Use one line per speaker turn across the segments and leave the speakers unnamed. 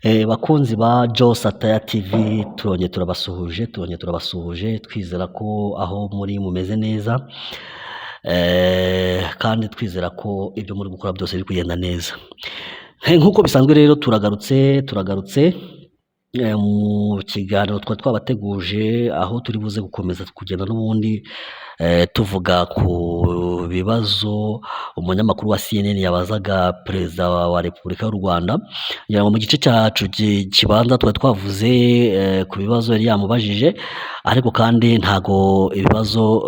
Bakunzi ba Joe Sataya TV, turongeye turabasuhuje, turongeye turabasuhuje, twizera ko aho muri mumeze neza, kandi twizera ko ibyo muri gukora byose biri kugenda neza. Nk'uko bisanzwe rero turagarutse, turagarutse mu kiganiro twari twabateguje, aho turi buze gukomeza kugenda n'ubundi tuvuga ku bibazo umunyamakuru wa CNN yabazaga Perezida wa Repubulika y'u Rwanda. Ngira ngo mu gice cyacu kibanza twari twavuze ku bibazo yari yamubajije, ariko kandi ntago ibibazo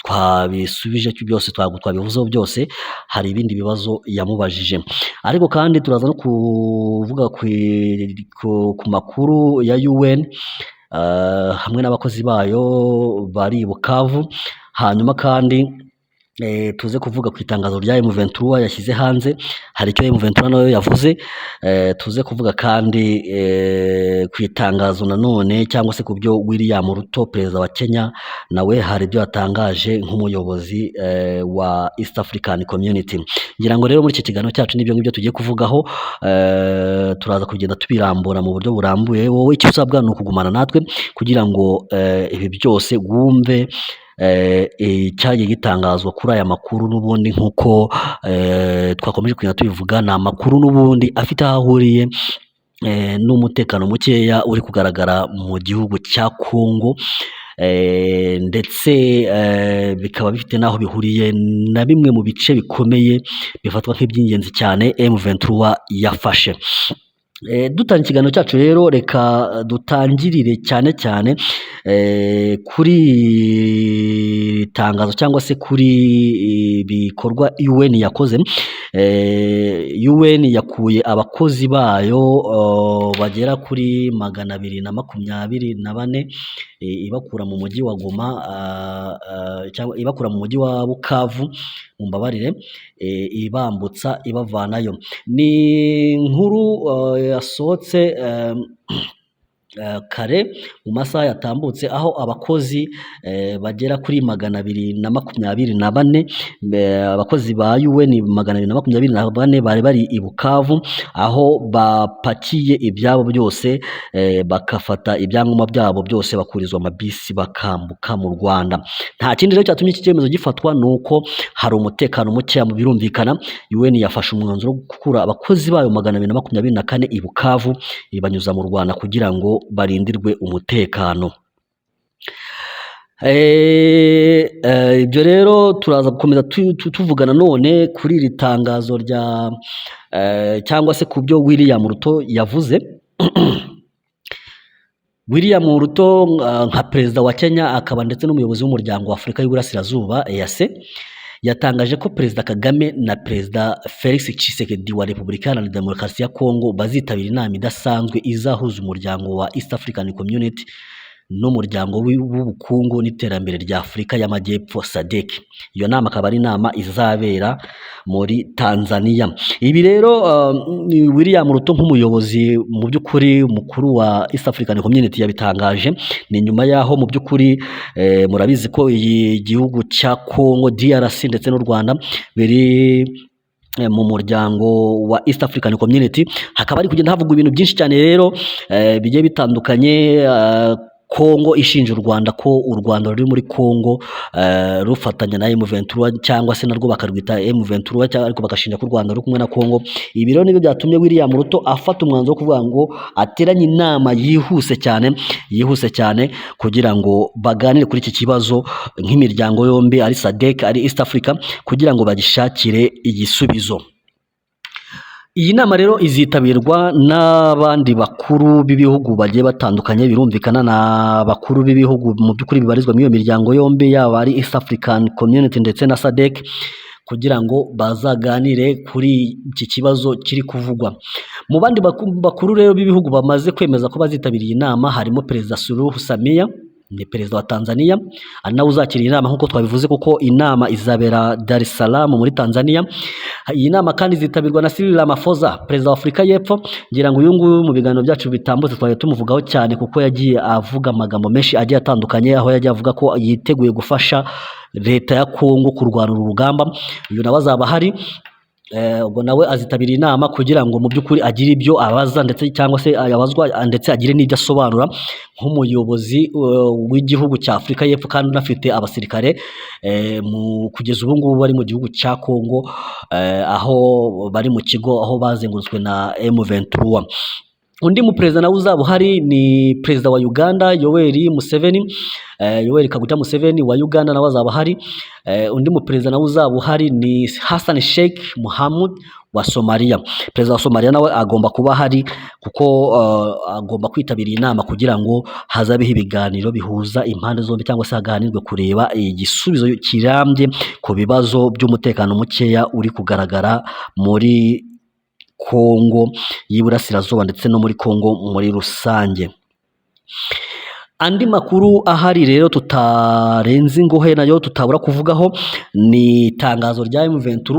twabisubije byose, ntabwo twabivuzeho byose, hari ibindi bibazo yamubajije. Ariko kandi turaza no kuvuga ku makuru ya UN hamwe n'abakozi bayo bari i Bukavu, hanyuma kandi tuze kuvuga ku itangazo rya M23 yashyize hanze, hari icyo M23 nayo yavuze, tuze kuvuga kandi ku itangazo nanone cyangwa se ku byo William Ruto, perezida wa Kenya, nawe hari ibyo yatangaje nk'umuyobozi wa East African Community. Ngira ngo rero muri iki kiganiro cyacu n'ibyo ngibyo tugiye kuvugaho, turaza kugenda tubirambura mu buryo burambuye. Wowe icyo usabwa ni ukugumana natwe kugira ngo ibi byose wumve icyagiye gitangazwa kuri aya makuru. N'ubundi nk'uko twakomeje kugenda tubivuga, ni amakuru n'ubundi afite aho ahuriye n'umutekano mukeya uri kugaragara mu gihugu cya Congo, ndetse bikaba bifite n'aho bihuriye na bimwe mu bice bikomeye bifatwa nk'iby'ingenzi cyane M23 yafashe. Dutangira ikiganiro cyacu rero, reka dutangirire cyane cyane kuri iri tangazo cyangwa se kuri ibikorwa UN yakoze. UN yakuye abakozi bayo bagera kuri 224, ibakura mu mujyi wa Goma, cyangwa ibakura mu mujyi wa Bukavu, mumbabarire, ibambutsa ibavanayo. Ni inkuru yasohotse kare mu masaha yatambutse, aho abakozi bagera kuri 224, abakozi ba UN 224 bari bari i Bukavu, aho bapakiye ibyabo byose, bagafata ibyangombwa byabo byose, bakurizwa amabisi bakambuka mu Rwanda. Nta kindi rero cyatumye iki cyemezo gifatwa, ni uko hari umutekano mukeya mu birumvikana. UN yafashe umwanzuro wo gukura abakozi bayo 224 i Bukavu, ibanyuza mu Rwanda kugira ngo barindirwe umutekano. Ibyo rero turaza gukomeza tuvugana none kuri iri tangazo rya cyangwa se ku byo William Ruto yavuze. William Ruto, nka perezida wa Kenya akaba ndetse n'umuyobozi w'umuryango wa Afurika y'Uburasirazuba, EAC, yatangaje ko Perezida Kagame na Perezida Felix Tshisekedi wa Repubulika Iharanira Demokarasi ya Kongo bazitabira inama idasanzwe izahuza umuryango wa East African Community n'umuryango w'ubukungu n'iterambere rya Afurika y'Amajyepfo, SADC. Iyo nama akaba ari inama izabera muri Tanzania. Ibi rero William Ruto nk'umuyobozi mu by'ukuri mukuru wa East African Community yabitangaje ni nyuma y'aho mu by'ukuri murabizi ko iyi gihugu cya Congo DRC ndetse n'u Rwanda biri mu muryango wa East African Community, hakaba hari kugenda havugwa ibintu byinshi cyane rero bigiye bitandukanye, Kongo ishinja u Rwanda ko u Rwanda ruri muri Kongo rufatanya na M23, cyangwa se narwo bakarwita M23 cyangwa, ariko bagashinja ko u Rwanda ruri kumwe na Kongo. Ibi rero nibyo byatumye William Ruto afata umwanzuro wo kuvuga ngo ateranye inama yihuse cyane, yihuse cyane, kugira ngo baganire kuri iki kibazo nk'imiryango yombi, ari SADC, ari East Africa, kugira ngo bagishakire igisubizo. Iyi nama rero izitabirwa n'abandi bakuru b'ibihugu bagiye batandukanye, birumvikana na bakuru b'ibihugu mu by'ukuri bibarizwa muri iyo miryango yombi, yaba ari East African Community ndetse na SADC, kugira ngo bazaganire kuri iki kibazo kiri kuvugwa. Mu bandi bakuru rero b'ibihugu bamaze kwemeza ko bazitabira iyi nama harimo Perezida Suluhu Samia, ni perezida wa Tanzania, ari nawe uzakira iyi nama nk'uko twabivuze, kuko inama izabera Dar es Salaam muri Tanzania. Iyi nama kandi izitabirwa na Cyril Ramaphosa, perezida wa Afurika y'Epfo. Ngira ngo uyu nguyu mu biganiro byacu bitambutse twari tumuvugaho cyane, kuko yagiye avuga amagambo menshi agiye atandukanye, aho yagiye avuga ko yiteguye gufasha leta ya Kongo kurwana uru rugamba. Uyu nawe azaba ahari. Ubwo nawe azitabira inama kugira ngo mu by'ukuri agire ibyo abaza ndetse cyangwa se ayabazwa, ndetse agire n'ibyo asobanura nk'umuyobozi w'igihugu cya Afurika y'Epfo, kandi unafite abasirikare kugeza ubu ngubu bari mu gihugu cya Congo, aho bari mu kigo aho bazengurutswe na M23. Undi mu perezida nawe uzaba uhari ni perezida wa Uganda, Yoweri Museveni, Yoweri Kaguta Museveni wa Uganda nawe azaba ahari. Undi mu perezida nawe uzaba uhari ni Hassan Sheikh Mohamud wa Somalia. Perezida wa Somalia nawe agomba kuba ahari kuko agomba kwitabira iyi nama kugira ngo hazabeho ibiganiro bihuza impande zombi, cyangwa se haganirwe kureba igisubizo kirambye ku bibazo by'umutekano mukeya uri kugaragara muri Kongo y'Iburasirazuba ndetse no muri Kongo muri rusange. Andi makuru ahari rero tutarenze ingohe, nayo tutabura kuvugaho, ni itangazo rya M23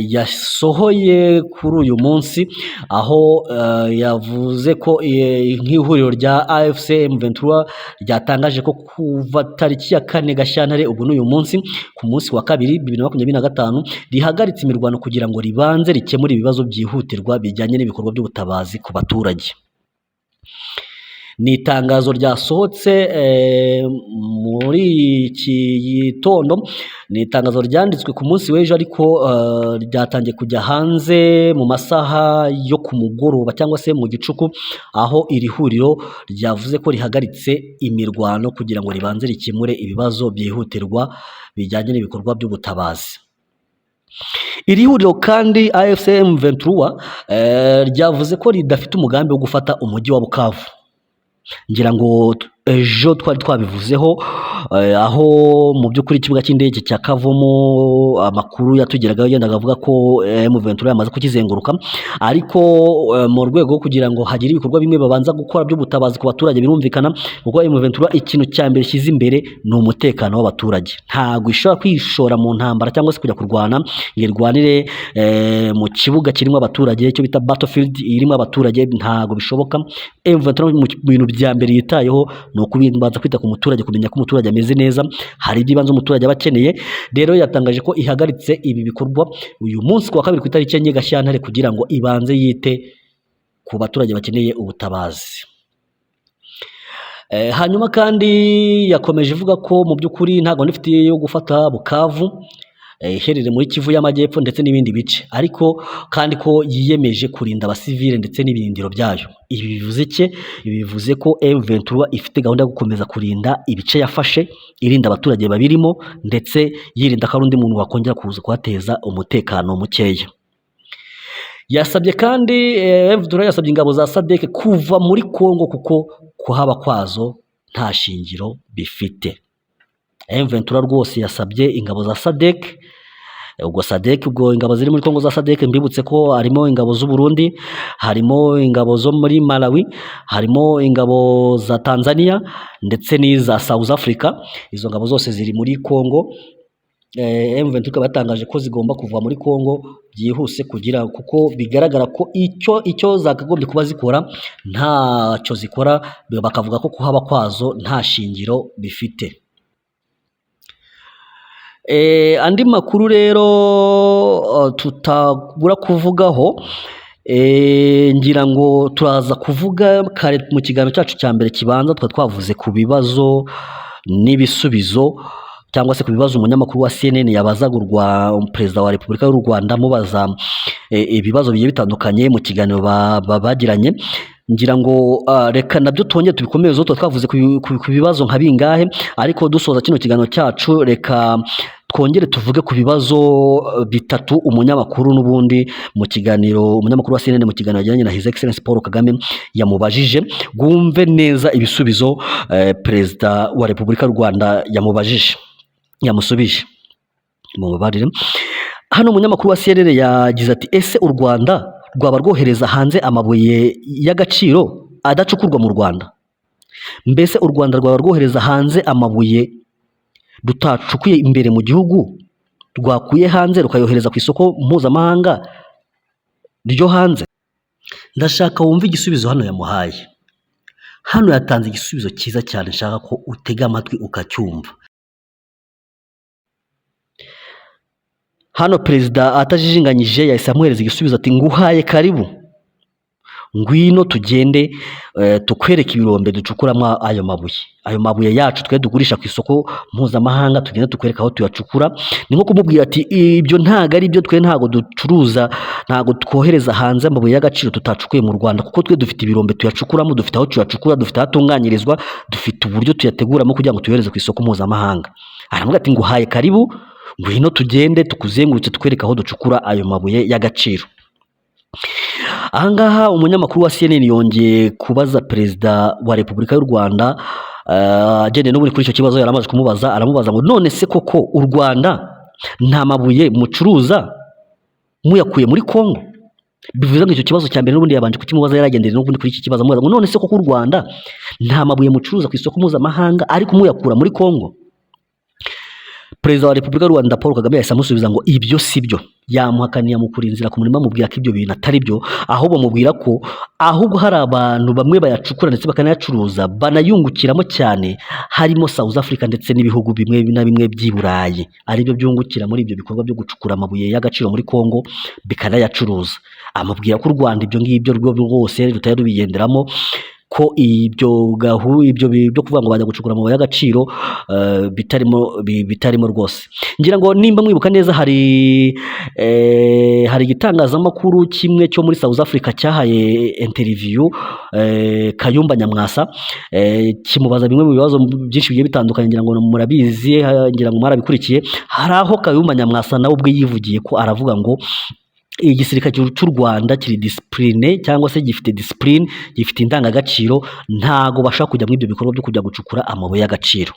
yasohoye kuri uyu munsi, aho yavuze ko nk'ihuriro rya AFC M23 ryatangaje ko kuva tariki ya 4 Gashyantare, ubu ni uyu munsi, ku munsi wa kabiri 2025, rihagaritse imirwano kugira ngo ribanze rikemure ibibazo byihutirwa bijyanye n'ibikorwa by'ubutabazi ku baturage. Ni itangazo ryasohotse muri iki gitondo, ni itangazo ryanditswe ku munsi w'ejo, ariko ryatangiye kujya hanze mu masaha yo ku mugoroba cyangwa se mu gicuku, aho iri huriro ryavuze ko rihagaritse imirwano kugira ngo ribanze rikemure ibibazo byihutirwa bijyanye n'ibikorwa by'ubutabazi. Iri huriro kandi AFC M23 ryavuze ko ridafite umugambi wo gufata umujyi wa Bukavu. Ngira ngo ejo twari twabivuzeho, aho mu by'ukuri ikibuga cy'indege cya Kavumu amakuru yatugeragaho yagendaga avuga ko M23 yamaze kukizenguruka, ariko mu rwego rwo kugira ngo hagire ibikorwa bimwe babanza gukora by'ubutabazi ku baturage. Birumvikana kuko M23 ikintu cya mbere ishyize imbere ni umutekano w'abaturage. Ntabwo ishobora kwishora mu ntambara cyangwa se kujya kurwana ngo irwanire mu kibuga kirimo abaturage, icyo bita battlefield irimo abaturage, ntabwo bishoboka. M23 mu bintu bya mbere yitayeho ni ukubanza kwita ku muturage, kumenya ko umuturage ameze neza, hari iby'ibanze umuturage aba akeneye. Rero yatangaje ko ihagaritse ibi bikorwa uyu munsi ku wa kabiri ku itariki 4 Gashyantare kugira ngo ibanze yite ku baturage bakeneye ubutabazi. Hanyuma kandi yakomeje ivuga ko mu by'ukuri nta gahunda ifite yo gufata Bukavu iherereye muri Kivu y'Amajyepfo ndetse n'ibindi bice, ariko kandi ko yiyemeje kurinda abasivile ndetse n'ibirindiro byayo. Ibi bivuze iki? Ibi bivuze ko M23 ifite gahunda yo gukomeza kurinda ibice yafashe, irinda abaturage babirimo, ndetse yirinda ko hari undi muntu wakongera kuza kuhateza umutekano mukeya. Yasabye kandi M23 yasabye ingabo za SADC kuva muri Congo kuko kuhaba kwazo nta shingiro bifite. M23 rwose yasabye ingabo za SADC, ubwo SADC, ubwo ingabo ziri muri Congo za SADC, mbibutse ko harimo ingabo z'u Burundi, harimo ingabo zo muri Malawi, harimo ingabo za Tanzania ndetse n'iza South Africa. Izo ngabo zose ziri muri Congo. M23 ikaba yatangaje ko zigomba kuva muri Congo byihuse kugira, kuko bigaragara ko icyo zakagombye kuba zikora ntacyo zikora, bakavuga ko kuhaba kwazo nta shingiro bifite. Andi makuru rero tutabura kuvugaho, ngira ngo turaza kuvuga kare mu kiganiro cyacu cya mbere kibanza, twari twavuze ku bibazo n'ibisubizo cyangwa se ku bibazo umunyamakuru wa CNN yabazaga perezida wa Repubulika y'u Rwanda, amubaza ibibazo bigiye bitandukanye mu kiganiro bagiranye. Ngira ngo reka nabyo twongere tubikomezeho. Tuba twavuze ku bibazo nka bingahe, ariko dusoza kino kiganiro cyacu reka twongere tuvuge ku bibazo bitatu umunyamakuru n'ubundi mu kiganiro, umunyamakuru wa CNN mu kiganiro yagiranye na His Excellency Paul Kagame yamubajije. Gwumve neza ibisubizo perezida wa Repubulika y'u Rwanda yamubajije, yamusubije, mubabarire. Hano umunyamakuru wa CNN yagize ati: "Ese u Rwanda rwaba rwohereza hanze amabuye y'agaciro adacukurwa mu Rwanda? Mbese u Rwanda rwaba rwohereza hanze amabuye rutacukuye imbere mu gihugu, rwakuye hanze rukayohereza ku isoko mpuzamahanga ryo hanze?" Ndashaka wumve igisubizo hano yamuhaye. Hano yatanze igisubizo cyiza cyane, nshaka ko utega amatwi ukacyumva. Hano perezida atajijinganyije yahise amuhereza igisubizo ati: "Nguhaye karibu, ngwino tugende tukwereke ibirombe ducukuramo ayo mabuye, ayo mabuye yacu twe dugurisha ku isoko mpuzamahanga, tugende tukwereke aho tuyacukura." Ni nko kumubwira ati: "Ibyo ntabwo ari byo, twe ntabwo ducuruza, ntabwo twohereza hanze amabuye y'agaciro tutacukuye mu Rwanda, kuko twe dufite ibirombe tuyacukuramo, dufite aho tuyacukura, dufite aho atunganyirizwa, dufite uburyo tuyateguramo kugira ngo tuyohereze ku isoko mpuzamahanga." Aramubwira ati: "Nguhaye karibu, ngwino tugende tukuzengurutse, tukwereke aho ducukura ayo mabuye y'agaciro." Ahangaha umunyamakuru wa CNN yongeye kubaza Perezida wa Repubulika y'u Rwanda, agendeye n'ubundi kuri icyo kibazo yari amaze kumubaza, aramubaza ngo: "None se koko u Rwanda nta mabuye mucuruza muyakuye muri Congo?" Bivuze ngo icyo kibazo cya mbere n'ubundi yabanje kukimubaza yaragendeye n'ubundi kuri iki kibazo, amubaza ngo: "None se koko u Rwanda nta mabuye mucuruza ku isoko mpuzamahanga ariko muyakura muri Congo?" Perezida wa Repubulika y'u Rwanda Paul Kagame yahise amusubiza ngo ibyo si byo. Yamuhakaniye, amukura inzira ku murima, amubwira ko ibyo bintu atari byo, ahubwo amubwira ko ahubwo hari abantu bamwe bayacukura ndetse bakanayacuruza, banayungukiramo cyane, harimo South Africa ndetse n'ibihugu bimwe na bimwe by'i Burayi, aribyo byungukira muri ibyo bikorwa byo gucukura amabuye y'agaciro muri Congo bikanayacuruza. Amubwira ko u Rwanda ibyo ngibyo rwo rwose rutari rubigenderamo, ko ibyo gahu ibyo byo kuvuga ngo bajya gucukura amabuye y'agaciro bitarimo, bitarimo rwose. Ngira ngo nimba mwibuka neza, hari igitangazamakuru kimwe cyo muri South Africa cyahaye interview Kayumba Nyamwasa, kimubaza bimwe mu bibazo byinshi bigiye bitandukanye. Ngira ngo murabizi, ngira ngo mwarabikurikiye. Hari aho Kayumba Nyamwasa nawe ubwe yivugiye ko, aravuga ngo igisirikare cy'u Rwanda kiri discipline, cyangwa se gifite discipline, gifite indangagaciro, ntago bashaka kujya muri ibyo bikorwa byo kujya gucukura amabuye y'agaciro.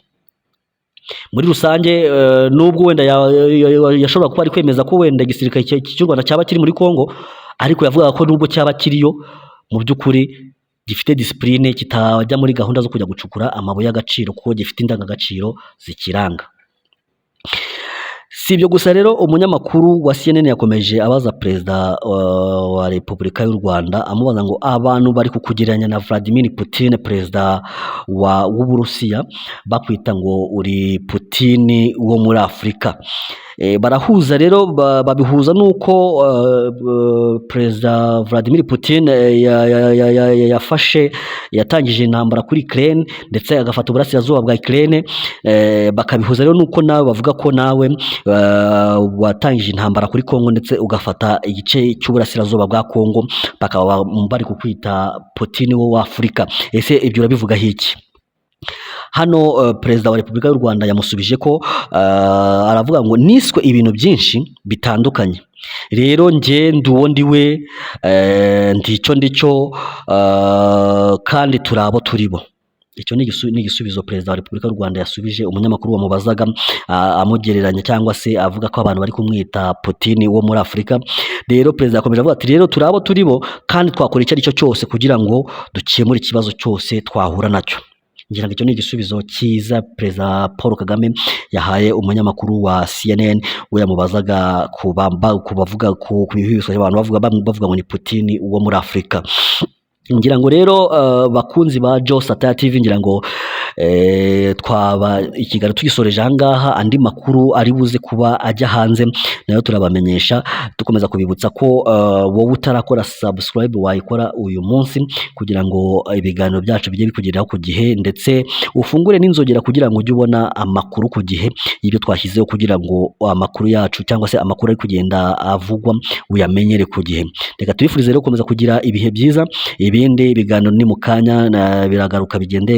Muri rusange, nubwo wenda yashobora kuba ari kwemeza ko wenda igisirikare cy'u Rwanda cyaba kiri muri Congo, ariko yavugaga ko nubwo cyaba kiriyo, mu by'ukuri gifite discipline, kitajya muri gahunda zo kujya gucukura amabuye y'agaciro kuko gifite indangagaciro zikiranga. Si ibyo gusa rero, umunyamakuru wa CNN yakomeje abaza Perezida wa Repubulika y'u Rwanda, amubaza ngo: "Abantu bari kukugereranya na Vladimir Putin, perezida wa w'Uburusiya, bakwita ngo uri Putin wo muri Afurika." Barahuza rero, babihuza n'uko Perezida Vladimir Putin yafashe, yatangije intambara kuri Ukraine ndetse agafata uburasirazuba bwa Ukraine, bakabihuza rero n'uko nawe bavuga ko nawe watangije intambara kuri Congo ndetse ugafata igice cy'uburasirazuba bwa Congo, bakaba bari kukwita Putin wo w'Afurika. Ese ibyo urabivugaho iki?" Hano Perezida wa Repubulika y'u Rwanda yamusubije ko aravuga ngo: "Niswe ibintu byinshi bitandukanye, rero njye ndi uwo ndi we, ndi icyo ndi cyo, kandi turi abo turi bo." Icyo ni igisubizo Perezida wa Repubulika y'u Rwanda yasubije umunyamakuru wamubazaga, amugereranya cyangwa se avuga ko abantu bari kumwita Putin wo muri Afurika. Rero perezida yakomeje avuga ati: "Rero turi abo turi bo, kandi twakora icyo ari cyo cyose kugira ngo dukemure ikibazo cyose twahura nacyo." Ngira ngo icyo ni igisubizo cyiza Perezida Paul Kagame yahaye umunyamakuru wa CNN we yamubazaga ku bavuga ku bihwiswa abantu bavuga ngo ni Putin wo muri Afurika. Ngira ngo rero, bakunzi ba Joe Sataya TV, ngira ngo twaba ikiganiro tugisoreje ahangaha. Andi makuru ari buze kuba ajya hanze nayo turabamenyesha. Dukomeza kubibutsa ko wowe utarakora subscribe wayikora uyu munsi kugira ngo ibiganiro byacu bijye bikugeraho ku gihe, ndetse ufungure n'inzogera kugira ngo ujye ubona amakuru ku gihe y'ibyo twashyizeho, kugira ngo amakuru yacu cyangwa se amakuru ari kugenda avugwa uyamenyere ku gihe. Reka tubifurize rero gukomeza kugira ibihe byiza. Ibindi biganiro ni mu kanya biragaruka, bigende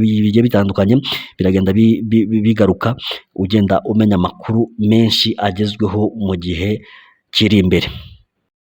bigiye bitandukanye, biragenda bigaruka, ugenda umenya amakuru menshi agezweho mu gihe kiri imbere.